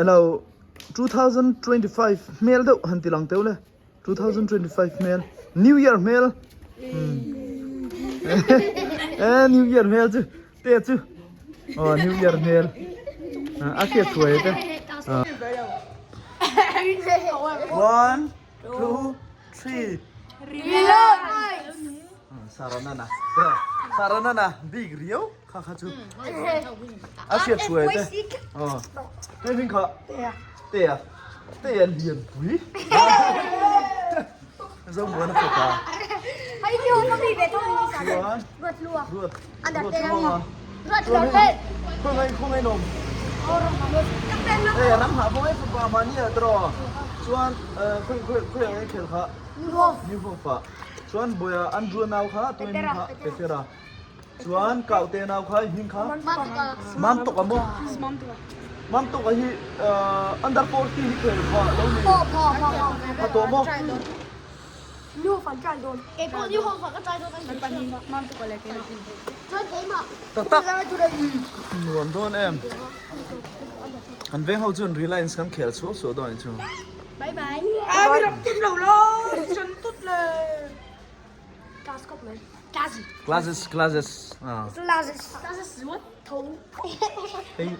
Elo 2025 hmel deuh han ti lang teuh le. 2025 hmel. New Year hmel. Eh New Year hmel chu te chu. Oh New Year hmel. A hriat thuai te. One, two, three. Saranana. Saranana big riau. Kha kha chu. A hriat thuai te. Ờ. Hei hming kha. Te a. Te a lian pui. Zo muan a fapa. Hei hi ka mi ve thong ni sa. Chuan. Ruat lua. Ruat. Under Ruat te luanga. Ruat lua te. Khong ai khong ai nom. Ê ram ha bong ai fapa ma ni a tro. Chuan khoi khoi khoi ai khel kha. New Hope a. Chuan boya Andrew nau kha tuin kha Petera. Chuan kau te nau kha hming kha Mam tuk a maw? Mam tuk a hi under 40 hi khel pha lo ni. Pha tawh maw? Tak tak nuam dawn em. Kan veng ho chuan Reliance kan khel suau suau dawn chu. Bye bye. Classes classes ah. Hei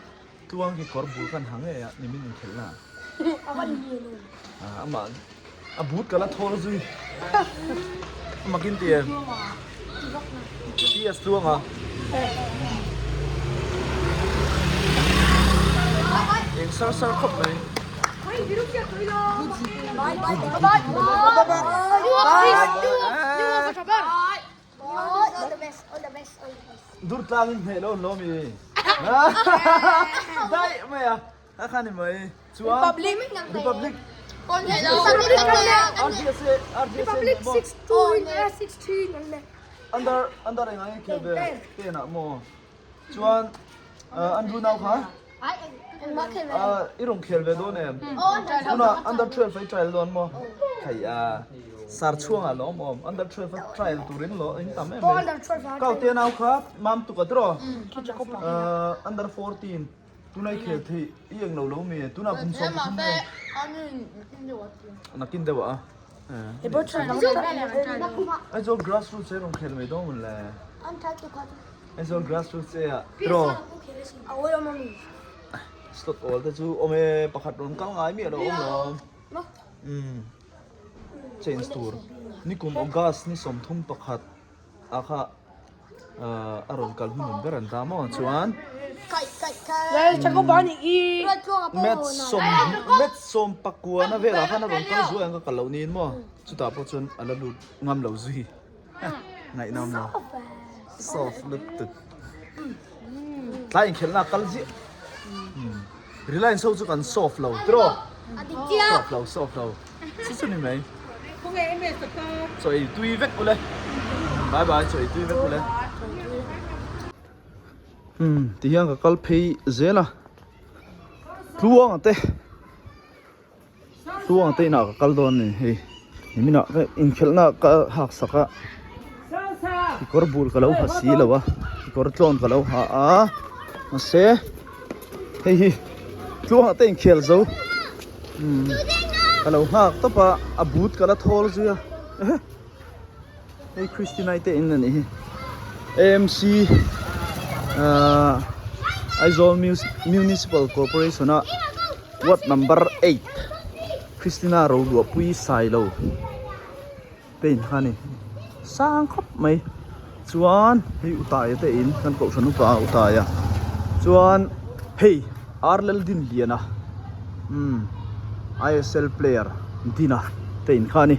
tuang hi kawr bul kan ha ngei a nimin inkhelh na ah amah a but ka la thawl zui amah kin ti em PS tuang a eng sar sar khawp mai. Durtlang in hneh lo an lawm i. Daih mai a. A khan i mai. Chuan Republic Republic RGSA RGSA Republic 6 2 6 Under under enga nge khel ve ten ah maw. Chuan Andrew nau kha i rawn khel ve dawn em? Tunah under 12 a i trial dawn maw? Hei a sar chhuangah lawm awm under 12 a trial turin lo in tam em em. Kau te nau kha mam tuk a tiraw? Under 14 tuna i khel theih i eng lo lo mi tunah kum 13 em? Nakin deuh ah a. Aizawl grassroots e rawn khel mai dawn mawn le. Aizawl grassroots e ah tiraw. Slot awl te chu awm e pakhat rawn kal ngai miah lo awm lo. Umm change tur nikum August ni 31 ah kha a rawn kal hun ber an ta maw chuan Match sawm match sawm pakua na velah khan a rawn kal zuai ang ka kal loh niin maw chutah pawh chuan a la lut ngam lo zui ngaihnawm lo soft lutuk tlai inkhelhna a kal ziah Reliance ho chu kan soft lo tiraw soft lo soft lo chu chu ni mai chaw ei tui vek ule bye bye chaw ei tui vek ule umm ti hian ka kal phei zel a tluang te tluang te inah ka kal dawn a ni hei niminah ka inkhelhna ka hak sak a kekawr bul ka lo ha si lo a kekawr tlawn ka lo ha a mahse hei hi tluangah te inkhel zo umm ka lo nghak tawp a a but ka la thawl zui a hei Christina te in a nih hi AMC ahh Aizawl Municipal Corporation a ward number 8 Christina Roluahpui Sailo te in kha a ni sang khawp mai chuan hei Utaia te in kan kohhran upa Utaia chuan hei Arleldinliana umm ISL player Dina te in kha a ni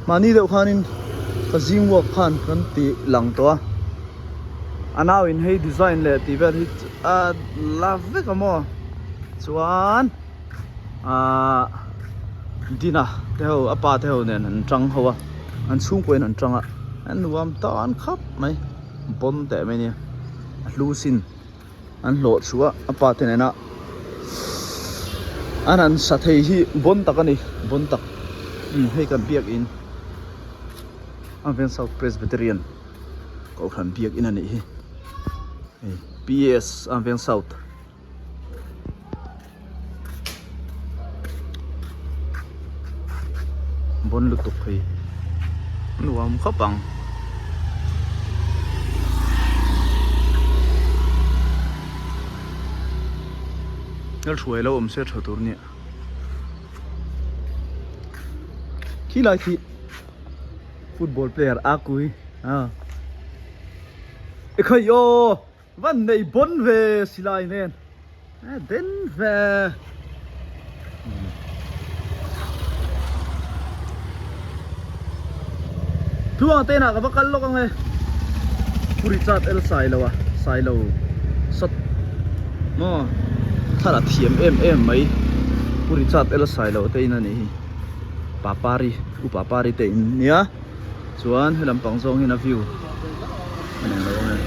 mahni deuh khanin ka zing walk khan kan ti lang tawh a a nau in hei design leh tih vel hi a la vek a maw chuan ahh Dina te ho a pa te ho nen an tang ho a an chhungkua in an tang a a nuam tan khap mai pawn teh mai nia a hlu sin. An hlawh chhuah a pa te nena an han sa thei hi bawn tak a ni bawn tak umm hei kan biakin Avian South Presbyterian kohhran biakin a nih hi hei P_S Avian South. Bon lutuk hei nuam khawp ang. Hruai lo awm se tha tur nia. Khi lai khi football player a kui a ekhai aw van nei bon ve silai nen a den ve Tluang te inah ka va kal lawk ang e Puri chat el sai lo a sai lo sat maw thar a thiam em em mai Puri chat el sai lo te in a nih hi Papari u Papari te in nia chuan he lampang zawng hian a view a nei lo ang e.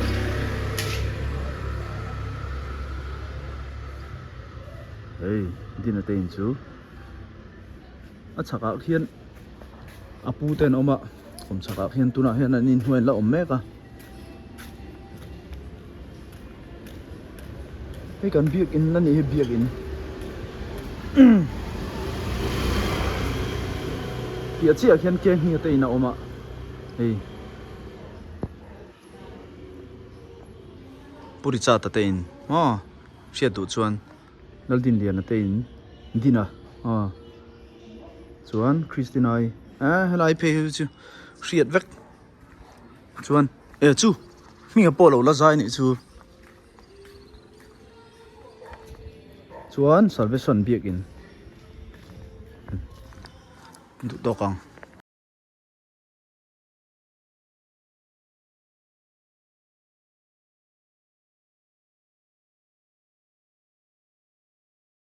Hei Dina te in chu a chhakah khian a pu te an awm a kawm chhakah khian tunah hian an inhnuai an la awm mek a hei kan biakin a nih hi biakin piah chiah ah khian ke hnih te in a awm a hei. Pu Richard a te in maw hriat duh chuan Laldinliana te in din a aw chuan Christina i eh helai phei hi chu hriat vek chuan eh chu hminga pawh lo la zai nih chu chuan salvation biakin duh tawk ang.